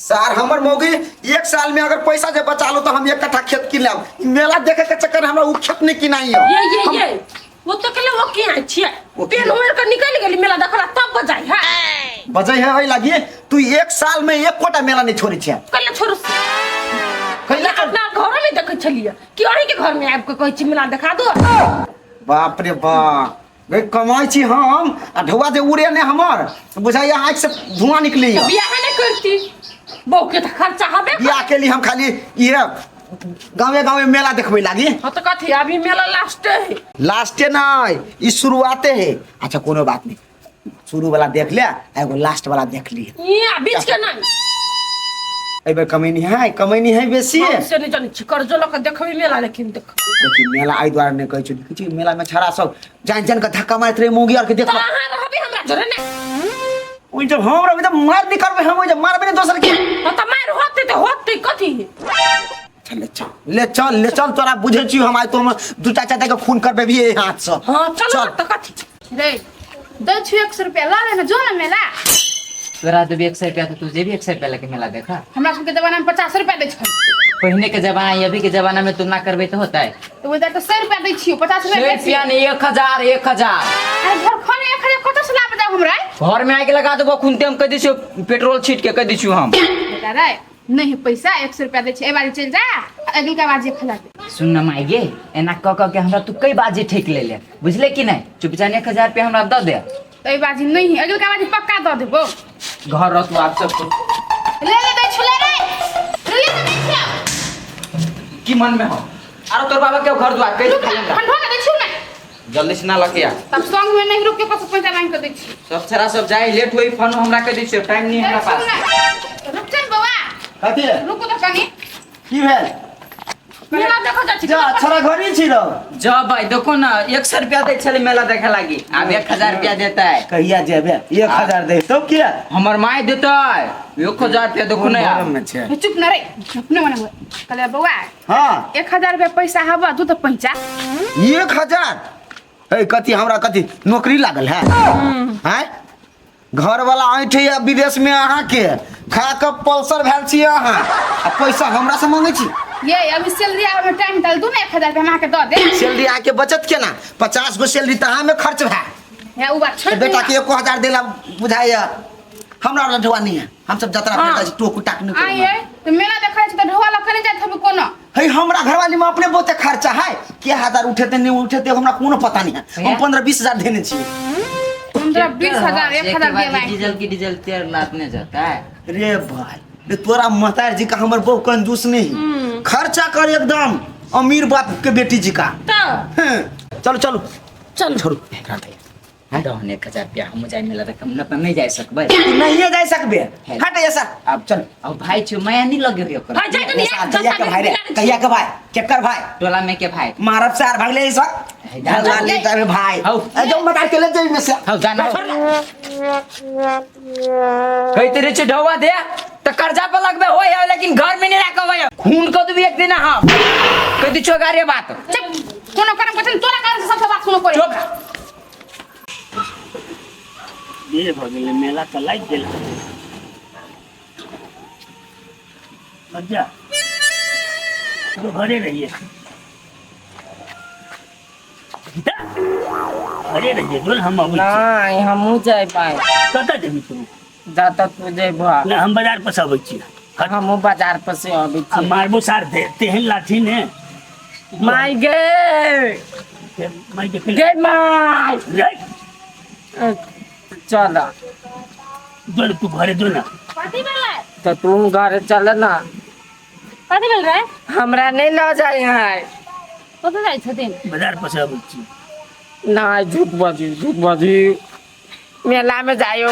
सार हमर मौगी एक साल में अगर पैसा जे बचा लो तो हम एक कट्ठा खेत किन लेब। ई मेला देखे के चक्कर में हमरा उ खेत नहीं किनाई है। ये ये ये वो तो के वो किया छिए वो पेन उमेर के निकल गेली मेला देखला तब बजाई है। बजै है एहि लागी तू एक साल में एक कोटा मेला नहीं छोड़ै छै। कल्ले छोड़ू। कैला छोड़? अपना घर में देखै छलिए कि अहीं के घर में आबि के कहै छी मेला देखा दो। बाप रे बाप, गई कमाई छी हम आ ढौआ जे उड़े ने हमर तऽ बुझाइया आँखि से धुआं निकलैया। तऽ बियाह नहि करती, बहू के तऽ खर्चा हबे। बियाह के लिए हम खाली इहे गाँवे गाँवे मेला देखबै लागी। हाँ तऽ कथी अभी मेला लास्टे है। लास्टे नहीं, ई शुरुआते है। अच्छा कोनो बात नहीं, शुरू वाला देख ले आ एगो लास्ट वाला देख लिए। ये आ बीच के नहीं। एहि बेर कमैनी है, कमैनी है बेसी। हम से नहीं जानै छी, कर्जो लऽ कऽ देखबै मेला, लेकिन देख। देखी मेला एहि दुआरे नहि कहै छी, देखै छी मेला में छड़ा सब जान जान के धक्का मारैत रहै मौगी आर के देख। तऽ अहाँ रहबै हमरा जोरे ने। ओहि जब हम रहबै तऽ मार नहि करबै हम, ओहि जब मारबै ने दोसर के। हाँ तऽ मारि होतै तऽ होतै कथी? चल ले चल ले चल ले चल, तोरा बुझै छी हम आइ तो हम दूटा चारिटा के खून करबै भी एहि हाथ से। हाँ चल तऽ कथी? रे दै छियौ 100 रुपया लऽ ले ने, जो ने मेला। तोरा देबी 100 रुपया तो तू जेबी 100 रुपया लेके मेला देखा। हमरा सबके जमाना में 50 रुपया दै छल। पहिने के जमाना अभी के जमाना में तुलना करबे तो होता है। तो ओहि तऽ 100 रुपया दै छियौ, 50 रुपया 100 बेसी। रुपया नहीं, 1000, 1000। अरे घर खोले 1000 कतऽ से लाबऽ जाउ हमरा? घर में आके लगा देबो खुनते, हम कह दै छियौ पेट्रोल छीट के कह दै छियौ हम। बेटा रे नहीं पैसा 100 रुपया दै छै, एहि बारी चलि जा, अगिलका बार जे 1000 दे। सुन न माय गे, एना कह कह के हमरा तू कई बाजी ठेक ले ले, बुझले कि नहीं? चुपचाप 1000 रुपया हमरा दऽ दे। तऽ एहि बाजी नहीं है, अगिलका बाजी पक्का दऽ देबो। घर रह तू आप सब को। ले ले दै छौ, ले रे। ले ले दै छौ। की मन में हो? आरो तोर बाबा के घर द्वार कैसे रुक, खाली हमरा? ठंडो के दै छौ ने। जल्दी से ना लके आ। तब संग में नहीं रुक के पास पैसा मांग के दै छी। सब छरा सब जाए लेट होई, फोन हमरा के दै छियो, टाइम नहीं हमरा पास। रुक जा बौआ। कथी? रुकू तऽ कनी। की भेल? मेला देखो जा छी। जा छड़ा घरी छी रहो। जा भाई देखो ना 100 रुपया दे छले मेला देखे लागी, अब 1000 रुपया देता है। कहिया जेबे? 1000 दे तब किया? हमर माय देता है 1000 रुपया। देखो ना यार। में छे। चुप न रे, अपने मने हुए। कहले बौआ। हां। 1000 रुपया पैसा हबा तू तो पैसा। 1000? ए कथी हमरा कथी नौकरी लागल है? हैं? घर वाला ऐठे या विदेश में अहाँ के खा के पल्सर भेल छी अहाँ, आ पैसा हमरा से मांगे छी? ये अभी सैलरी आवे में टाइम डाल दू ना, 1000 रुपया हमरा के दऽ दे। सैलरी आके बचत केना? 50 गो सैलरी तऽ अहाँ में खर्च भए। हे उ बात छोड़ बेटा के 1000 देला बुझाइया। हमरा वाला ढोआ नहीं है, हम सब जतरा हाँ। फेर टोकू टाक नहीं आइए तो मेला देखै छी तऽ ढोआ लऽ के नहीं जाइत हबे कोनो। हे हमरा घरवाली में अपने बहुते खर्चा है, के हजार उठेते नहीं उठेते हमरा कोनो पता नहीं है। हम 15-20 हजार देने छी। 15-20 हजार, 1000 देबै। डीजल की डीजल तेल लादने जाता है। रे भाई रे तोरा महतार जी का हमर बहु कंजूस नहीं, खर्चा कर एकदम अमीर बाप के बेटी जी का। तो चलो चलो चलो छोड़ू। दहन 1000 रुपया हम जाए मेला देखे, हम न नहीं जाए सकबै। तू नहीं जाए सकबे, हट ऐसा अब चल। अब भाई छु माया नहीं लगे हो ओकरा। हाँ, जाए तो नहीं, ऐसा दस कहिया के आदमी भाई रे, मिला दै कहिया के भाई, केकर भाई? टोला में के भाई। मारब सार भागले ई सब। हे, जा, ढला ले जाबे भाई। हौ। ए, जो मतार के ले जाई में से। हौ, जाना। कहते रहे छे ढौआ दे तो कर्जा पर लगबे होय है, लेकिन घर में नहीं राखब है। खून को देबी एक दिन हम। कहते छो गारे बात। चुप, कोनो करम कथन तोरा कारण से सब बात सुनो पड़े। चुप। देर भऽ गेलै, मेला तऽ लागि गेल। बच्चा तो घरे रहिए, घरे रहिए, बोल हम अबै छी। नहीं हमहूँ जयबै। कतऽ जेबही तू? जा तऽ तू जयबह। नहि, हम बाजार पर से अबै छी। हट। हमहूँ बाजार पर से अबै आ छी। मारबो सार दे तेहन लाठी ने। माय गे। माय के गे my. रे। चल। जो तू घरे जो ना। कथी भेलै? तऽ तू घरे चल ना। कथी भेल रे? हमरा नहीं लऽ जाइ है। कतऽ जाइ छथिन? बाजार पर से अबै छी। नहीं झूठ बाजी, झूठ बाजी, मेला में जायो।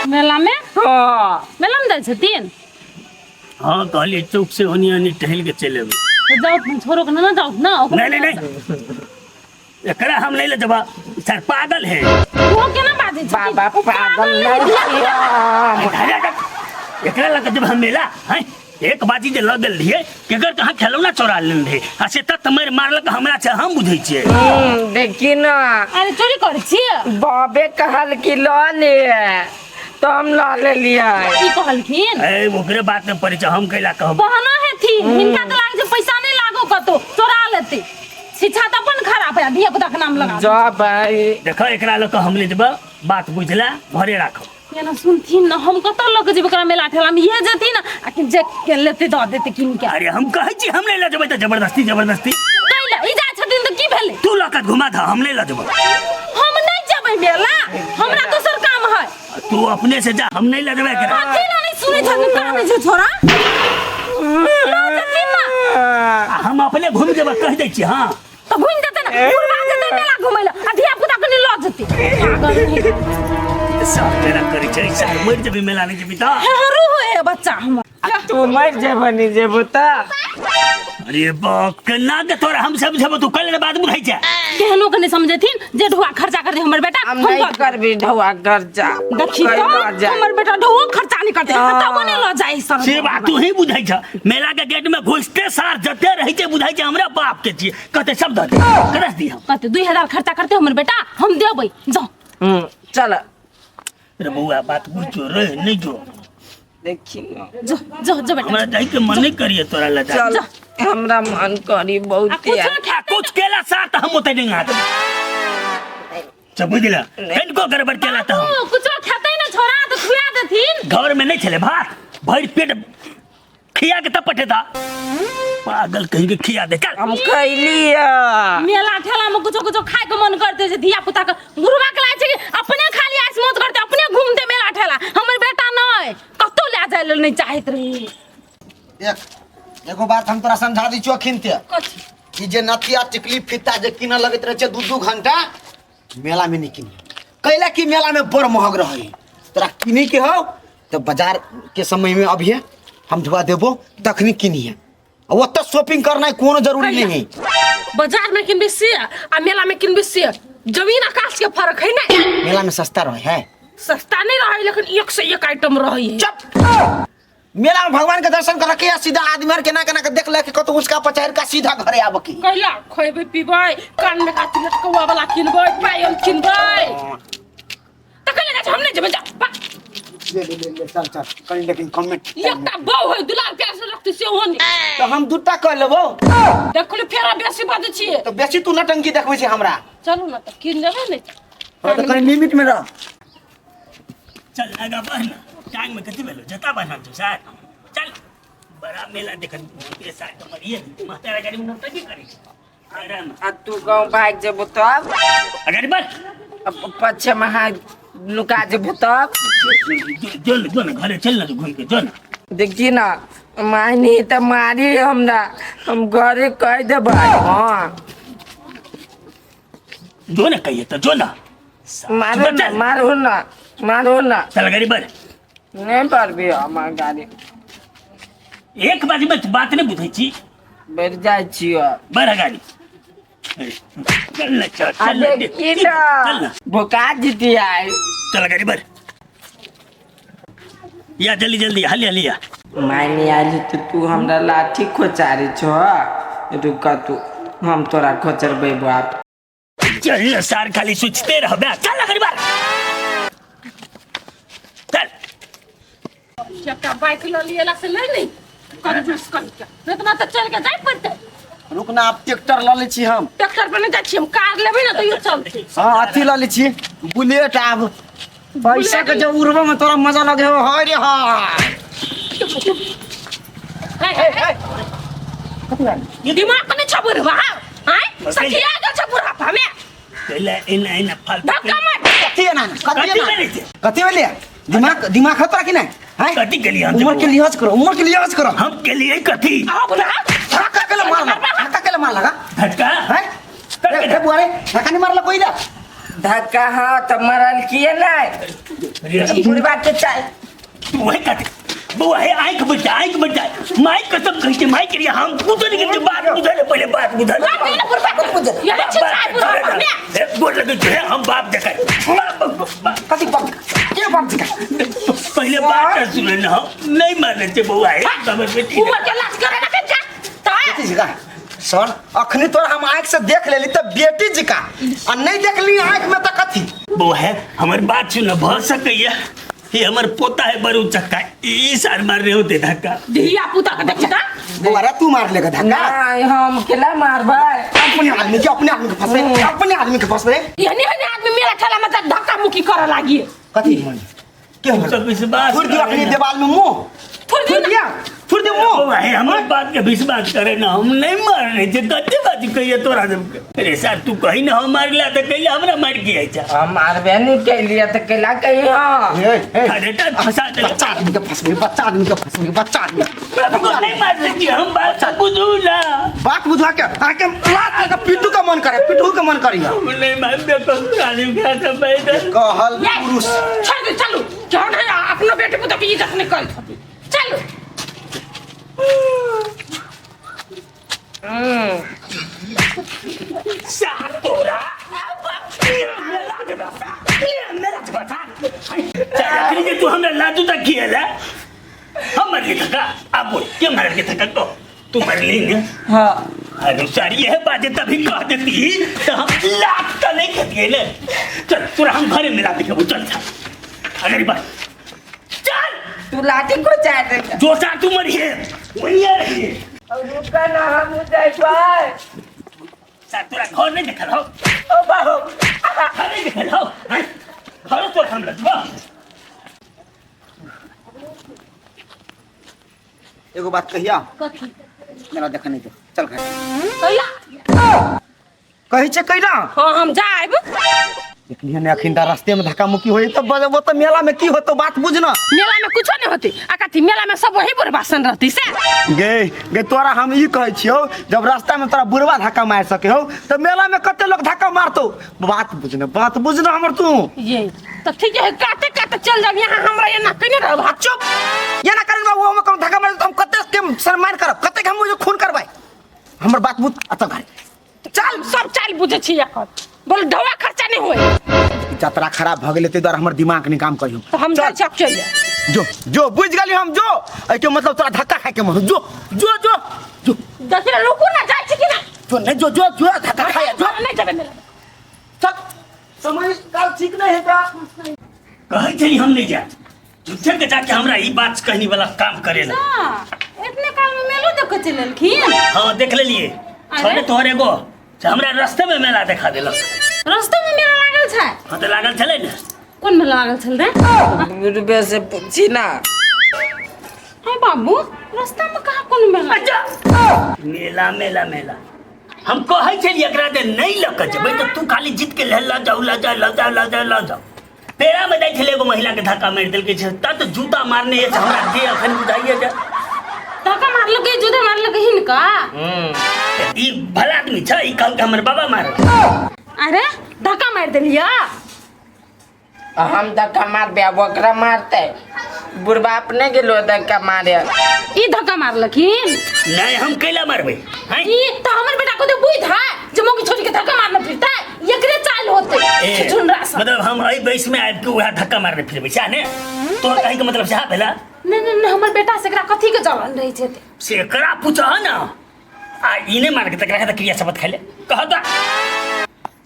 मेला में? हाँ। मेला में जाइ छथिन? हाँ कहलिए चौक से ओनी ओनी टहल के चलि एबै। तऽ जाउ छोड़ो के ना, जाउ ना। ओकरो नहीं, नहीं, नहीं, एकरा हम नहीं ले जेबा, सर पागल है। वो केना बाजै छथिन? बाबा पागल नहीं छियै। एकरा लग जब हम मेला हैं एक बाजी जे लग गेल रहियै केकर कहाँ खेलौना चोरा लेने रहे आ से तत मारि मारलक हमरा से हम बुझै छियै। देखी ना। अरे चोरी करै छियै? बाबे कहल कि लऽ ले तऽ हम लऽ लेलियै। की कहलखिन? ए ओकरे बात में पड़ै छै, हम कैला कहब? बहाना हेथिन, हिनका तऽ लागै छै पैसा नहि लागो कतौ चोरा लेतै। शिक्षा तऽ अपन खराब है, धिया पुता के नाम लगा जा भाई। देख एकरा लऽ कऽ हम ले जेबै, बात बुझला घरे राखब। एना सुनथिन न, हम कतऽ लऽ के जेबै ओकरा मेला ठेला में? इहे जेथिन आ कि जे के लेतै दऽ देतै कीन के। अरे हम कहै छी हम नहि लऽ जेबै तऽ जबरदस्ती जबरदस्ती कैला ई जाइ छथिन तऽ की भेलै? तू लऽ कऽ घुमा दह, हम नहि लऽ जेबै। हम नहि जेबै मेला, हमरा दोसर काम है। तू अपने से जा, हम नहीं लऽ जेबै एकरा। कथी ला नहीं सुनै छथिन? कानै छै छोरा, लऽ जेथिन ना। आ हम अपने घुमि जेबै, कहि दै छी। हाँ तऽ घुमि जेतै ने, बुढ़बा जेतै मेला घुमै लए आ धिया पुता कनि लऽ जेतै। पागल नहीं। साफ मेला करै छै सार, मरि जेबै मेला नहि जेबी तऽ। हरू है बच्चा हमर। आ तू मरि जेबह नहि जेबो तऽ। अरे बाप, केना के तोरा हम समझेबो? तू कल बात बुझै छै। केहनो के नहीं समझेथिन जे ढुआ खर्चा कर दे हमर बेटा। हम नहीं दऽ देबै। करबी ढौआ खर्चा। देखी कहि तो लऽ जाय। हमर बेटा ढुओ खर्चा नहीं करते तब नहीं लऽ जाय सर। से बात तू ही बुझै छ। मेला के गेट में घुसते सार जते रहै छै बुझै छै हमरा बाप के छियै, कहते सब दऽ दे, करस दी हम। कहते 2000 खर्चा करते हमर बेटा, हम देबै जाओ। चल। रे बौआ बात बुझो रे, नहीं जो देखी न। जो जो जो बेटा। हमरा जाय के मन नहीं करिए तोरा लगा। चल, हमरा मन करी आ बहुत। कुछो आ कुछ केला सार तऽ हम ओते नहीं आते सब, बुझला? कनिको गड़बड़ केला तऽ हम बाबू, कुछो खेतै ना छोरा तऽ खुआ देथिन। घर में नहीं छले भात, भरि पेट खिया के तब पठेता। पागल कहीं के, खिया दे चल। हम खैली। मेला ठेला में कुछो कुछो खाय के मन करते जे धिया पुता के बुढ़वा के लागे छै कि अपने खाली आइस मौज करते, अपने घूमते मेला ठेला। हमर बेटा नहीं कतौ ले जाय लेल नहीं चाहैत रही। एक एगो बात हम तोरा समझा दी छियो अखिनते। कथी? कि जे नथिया टिकली फीता जे किनऽ लगैत रहै छै दू दू घंटा मेला में, नहीं किनी। कैला कि मेला में बड़ महग रहै। तोरा किनै के हौ तऽ बाजार के समय में अभिये हम ढुआ देबो तखनी किनिहे। आ ओतऽ शॉपिंग करनाइ कोनो जरूरी नहीं है। बाजार में किनबे से आ मेला में किनबे से जमीन आकाश के फर्क है ना। मेला में सस्ता रहे है। सस्ता नहीं रहे लेकिन एक से एक आइटम रहे है। चुप, मेला में भगवान के दर्शन कर के सीधा आदमी आर केना केना के देख ले के कतौ उसका पचार का सीधा घरे आबऽ की। कैला खोएबे पीबै, कान में काथी लटकौआ वाला किनबै, पायल किनबै तऽ कैला जाइ छै? हम नहीं जेबै, जा बा। ले ले ले ले, चल चल कनी, लेकिन कमेंट एकटा बहु है दुलार प्यार से रखती सेहो नहीं। तऽ हम दूटा कऽ लेबो। देखली फेरा बेसी बाजै छियै। तऽ बेसी तू नटंकी देखबै छै हमरा। चलू ने तऽ किन जेबै ने। हाँ तऽ कनी लिमिट में रह। चल आगा बढ़ ना, टांग में कथी भेलो? जता बान्हल छौ सर, चल। बड़ा मेला देखल के साथ तो मरिए माता गाड़ी में नौटंकी करै छै आराम। आ तू गाँव भागि जेबो तब? अगाड़ी बढ़। अब पछे में हाथ नुका जेबो तब? जो न जो न घरे चल ना, तू घूम के जो ना। देखी ना माय नहीं तऽ मारी हमरा, हम घरे कहि देबै। हाँ जो ना कहिए तो जो ना। मारो ना, मारो ना, मारो ना। चल गाड़ी बढ़। नहीं पारबी हमर गाड़ी। एक बारी में बात नहीं बुझै छी। बैठ जाइ छियो। बढ़ गाड़ी, चल ना चल। आ चल ना। देखी चल ना ना। भोका जीती आइ। चल गाड़ी बढ़ या, जल्दी जल्दी, हली हली या। माय नहीं आयली तऽ तू हमरा लाठी खोचारी छो? रुक तू, हम तोरा खोचरबै बाप। चल ना सार, खाली सोचते रहबे। चल ना गाड़ी बढ़, चल। एकटा बाइक लऽ लियला से नहि नहि कंजूस कहिके, नहि तऽ तऽ चलि के जाय पड़तै। रुक ना, आब ट्रैक्टर लऽ लै छी हम। ट्रैक्टर पर नहि जाइ छी हम, कार लेबै ने तैयो चलतै। हाँ अथी लऽ लै छी बुलेट। आब पैसा के जब उड़बो में तोरा मजा लगे हो। हाय रे हाय। हे, हे, हे। दिमाग नहि छौ बुढ़बा? आँय, सखिया गेल छौ बुढ़ापा में। पहले एना एना फालतू। धक्का मार। कथी एना कथी कथी एना? करै छै? कथी भेलै? दिमाग दिमाग है तोरा कि नहीं? हैं? कथी केलियै हम? उम्र के लिहाज करो, उम्र के लिहाज करो। हम केलियै कथी? आओ बुढ़ा। धक्का के मार लगा, धक्का के मार लगा। धक्का हैं रे रे बुआ रे, धक्का नहीं मारला कोई रे? धक्का हाँ तऽ मरल किए नहि बुढ़बा के चाय। वही कथी बौआ? हे आँखि बचा, आँखि बचा, माइक कसम कहै छै माइक रे, हम बुझल गेल छै बात, बुझल पहिले बात बुझल। बात नहीं ना बुढ़बा के बुझल। यही छै चाय बुढ़ापा में। हे गोर लगै छै, हे, हम बाप देखै कथी बाप के बाप जी का? पहिले बात सुन न, हम नहीं मानै छै बौआ, हे हमर बेटी। उमर के लाज करे ना जा तऽ। बेटी जी का सर, अखनी तोरा हम आँख से देख लेली तऽ बेटी जी का आ नहीं देखली आँख में तऽ कथी? बौआ हे, हमर बात सुन, भऽ सकैया ये हमर पोता है बरू चक्का, ई सार मार रहे होते धक्का। धिया पुता के देखी ता। बौआ रे, तू मार लेगा धक्का? नहीं, हम केला मारबै? अपने आदमी के, अपने आदमी के फंसबे, अपने आदमी के फंसबे। एहने एहने आदमी मेला ठेला में जा धक्का मुक्की करे लागी। कथी मन के हमर? सब विश्वास थोड़ दियो करे अपने ना। देवाल में मुंह थोड़ दियो थोड़ दिया, थोड़ दे मुंह। ओ भाई, हमर बात के विश्वास करे ना, हम नहीं मार रहे छे, कते बात कहिए तोरा सब के। अरे सर, तू कही ना हम मारला त कहिला हमरा मार के आई जा। हम मारबे नहीं कैलिए त कैला कही हां। ए, ए, अरे टा फंसा दे। बच्चा आदमी के फंसबे, बच्चा आदमी के फंसबे, बच्चा आदमी के। हमको नहीं मार रहे छी, हम बात सब बुझू ना। बात बुझा के आके लात लगा पिटू का मन करे, पिटू का मन करिया। हम नहीं मार दे तो आदमी के हाथ में बैठल। कहल पुरुष। छोड़ दे, चलू। जहन है अपनो बेटे पुतो के इज्जत नहीं कर छथि। चलू। सार तोरा अखनी जे तू हमरा लाजू तक खिएला, हम मर के थका। आप बोल के मर के थका तो तू मरली ने? हां। अरे सारी यह बात तभी कह देती तो हम लात तो नहीं खतिए ले। चल तोरा हम घरे मिला देखे, चल था अरे बात चल। तू लाठी को चाह दे। जो सार तू मरिए वही रहिए। और रुका ना, हम जाइबै। सार तोरा घर नहीं देखल हो? ओ बाबू, घर नहीं देखल हो? घर तो हम लजबा। एगो बात कहिया? कथी? मेरा देखा नहीं जो, चल घर। कहिया? कहै छै कहिना? हां, हम जाइब। देखलियै ने अखिन त रास्ते में धक्का मुक्की होई त वो त मेला में की होतो, बात बुझना। मेला में कुछो नहीं होती। आ कथी मेला में सब वही बुढ़बा सन रहती से। गे गे तोरा हम ई कहै छियौ, जब रास्ता में तोरा बुढ़बा धक्का मार सके हो त मेला में कते लोग धक्का मारतो। बात बुझना, बात बुझना हमर तू। ये तो ठीक है, काते काते चल जाब, यहाँ हमरा एना कने रहब। चुप, एना करन बाबू, हम कम धक्का मार त हम कते के सम्मान करब, कते के हम जो खून करबै। हमर बात बुझ, अत घर चल। सब चाल बुझे छी एकर, बोल ढवा खर्चा नहीं होए। जतरा खराब भ गेलै ताहि दुआरे हमर दिमाग नहीं काम करियो। तो हम जाइ छी, चल जा। जो जो बुझ गेली हम, जो एके मतलब तोरा धक्का खाए के मन। जो जो जो जो देखि रुकू ना, जाइ छी कि ना? जो नहीं, जो जो जो धक्का खाए जो नहीं जेबै मेला। चल, समय काल ठीक नहीं है का कहै छै हम नहीं जा, झूठे के जाके हमरा ई बात कहनी वाला काम करेला। इतने काल में मेलो देख के चललखिन? हां देख लेलिए। छोड़े तोहर एगो से हमरा रास्ते में मेला देखा देलक। रास्ते में मेला लागल छै? हां त लागल छलै ने। कोन मेला लागल छल रे? रुपया से पूछी ना। हे बाबू, रास्ता में कहाँ कोन मेला? अच्छा मेला मेला मेला हम कहै छलियै एकरा जे नहीं लऽ के जेबै त तू खाली जीत के ल जाऊ ल जाऊ ल जाऊ ल जाऊ ल जाऊ। पेड़ा में जाइ छलै एगो महिला के धक्का मारि देलकै छै तत जूता मारने अछि हमरा देह अखन बुझाइए जे। धक्का मारलकै? जूता मारलकै हिनका? ई भला आदमी छै, ई कहलकै हमर बाबा मारल। अरे धक्का मारि देलियै? हम धक्का मारबै, आब ओकरा मारतै। बुढ़बा अपने गेलो धक्का मारे। ई धक्का मारलखिन? नहीं, हम कैला मारबै? हैं? ई त हमर बेटा को तो बुझ है जे मौगी छोड़ी के धक्का मारने फिरतै, एकरे चाल होतै। छुछुनरा सब। मतलब हम एहि बैस में आबि के उएह धक्का मारने फिरबै सएह ने? तोहर कहै के मतलब सएह भेला? नहीं नहीं नहीं, हमर बेटा से एकरा कथी के जलन रहै छै? से एकरा पूछह ना, आ ई नहि मारके तकरा के क्रिया शपथ खाइले कह त।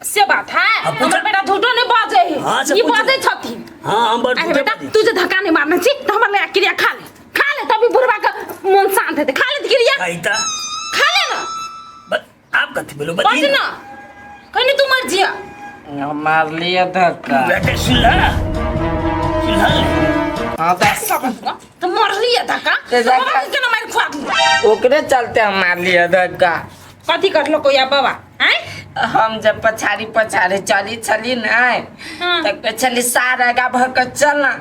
से बात है। हाँ, पूछ। हमर बेटा झूठो नहीं बाजे है। हाँ, से ई पूछ। बाजे छथिन। हाँ, हम बड़ अरे झूठे बेटा, बाजै। तू जे धक्का नहीं मारने छी त हमर लगा क्रिया खा ले, खा ले, तभी बुढ़बा के मन शांत हेतै। खा ले त क्रिया। खाइ त। खा ले ना। आप कथी बोलो? बाज बतिन ना, कहीं तू मर जिया। हम मार लिया धक्का। बेटे सुनला सुनला। हाँ त तो मर लिया धक्का। ते तो धक्का- बाबा के केना मार खुआ दिया? ओकरे चलते हम मार लिया धक्का। कथी करलो कोई बाबा? हैं? हम जब पछाड़ी पछाड़ी चली छली नहीं हाँ। त कहै छली सार आगा भऽ कऽ चल ना,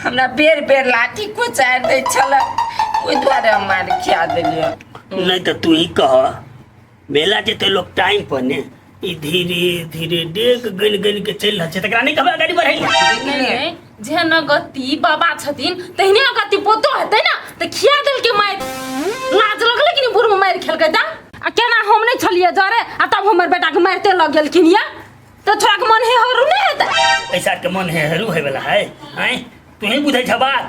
हमरा बेर बेर लाठी कोचारि दै छलै, ओहि दुआरे हम मारि खिया देलियै। नहीं तो तू ही कह, मेला जेते लोग टाइम पर ने, ई धीरे धीरे डेग गन गन के चलि रहल छै, तकरा नहीं कहबै गाड़ी बढ़ै लए? नहीं नहीं, जेहन गति बाबा छथिन तेहने गति पोतो हेतै ना, त खिया देलकै मारि। लाज लगलै कि नहीं बुढ़ में मारि खेलकै त? आ केना हम नहीं छलियै जरे, आ तब हमर बेटा के मारिते लग गेलखिन या, त छोरा के मन हे हरू नहीं हेतै? ऐसा के मन हे हरू होय वाला है? हैं, तू ही बुझै छ बात?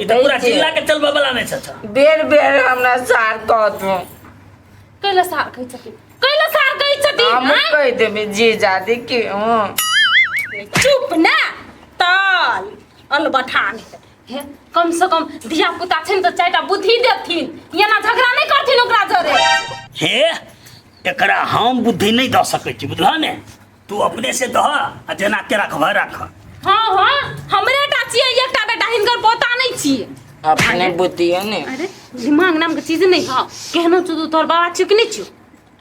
ई त पूरा चिल्ला के चलबै वाला में छ। बेर बेर हमरा सार कहतू। कैला सार कहै छथिन? कैला सार कहै छथिन? हम आँय? कहि देबै जी जादी कि हूँ। चुप ना तल। अलबठा नहि हे। कम से कम धिया पुता छै ने तऽ चारिटा बुद्धि देथिन, एना झगड़ा नहि करथिन ओकरा जरे। हे, एकरा हम बुद्धि नहि दऽ सकै छी, बुझलह ने? तू अपने से दह आ जेना के रखबह राख। हाँ हाँ, हमरे टा छियै एकटा बेटा, हिनकर पोता नहि छियै। अपने बुद्धि है ने। अरे दिमाग नाम के चीज नहीं है, केहनो छौ तोहर बाबा छियौ कि नहि छियौ?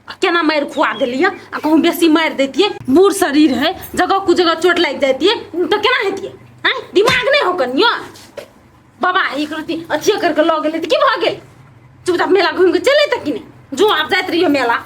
आ केना मारि खुआ देलियै? आ कहूँ बेसी मारि दैतियै, बूढ़ शरीर है, जगह कु जगह चोट लागि जाइतियै तऽ केना हेतियै? आँय, दिमाग नहि हो कनियो? बाबा एक रति अथिये करके लऽ गेलै तऽ की भऽ गेल? चुपचाप मेला घुमि कऽ चलि अयतै कि नहि? जो, आब जाइत रहियो मेला।